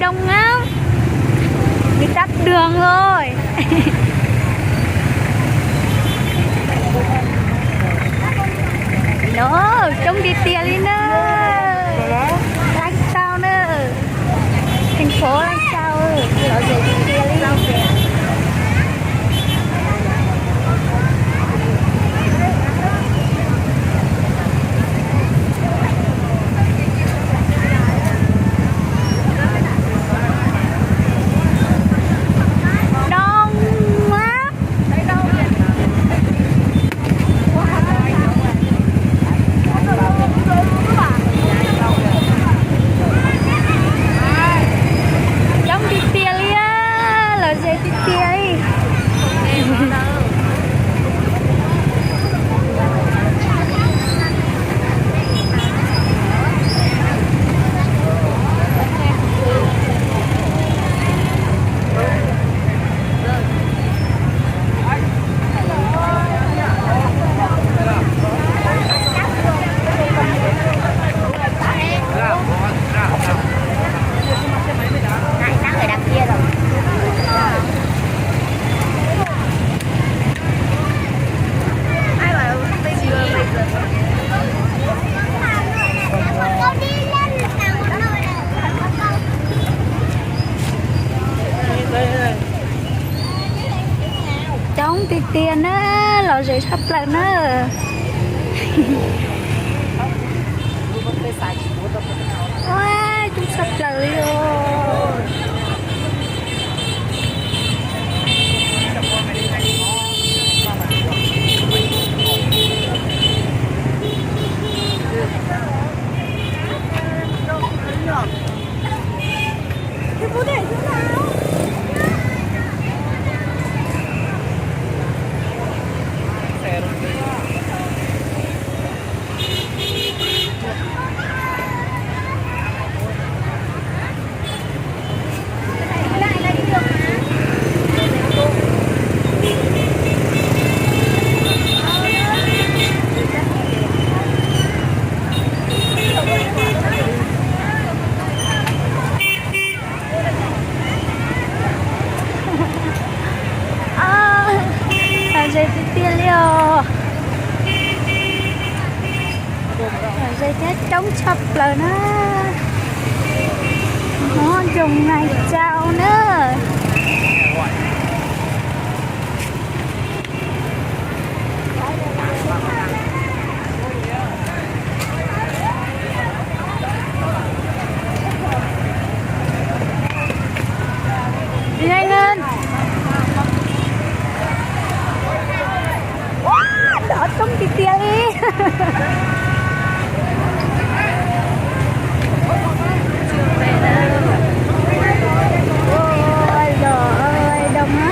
Coob lắm. Người tắt đường rồi. Đó, coob tiag tiag li na. Laxaw na. Thành phố Laxaw, lom zem tiag tiag li. Đông lắm. Coob tiag tiag li, lom zem tiag tiag li. Coob tiag tiag na, lom zem tshaj plaws na. Ua, coob tshaj plaws li os. Lom zem tiag tiag li os. Lom zem thiab coob tshaj plaws na. Nyob nroog Nais Tsau na. Ua, nov coob tiag tiag li. Ua, los doo na.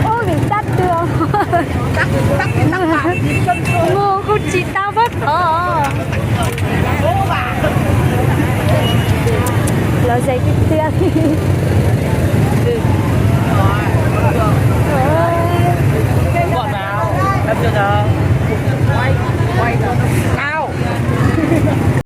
Ôi, bị tắt đường. Ngu, không chỉ tao bắt. Lom zem tiag tiag.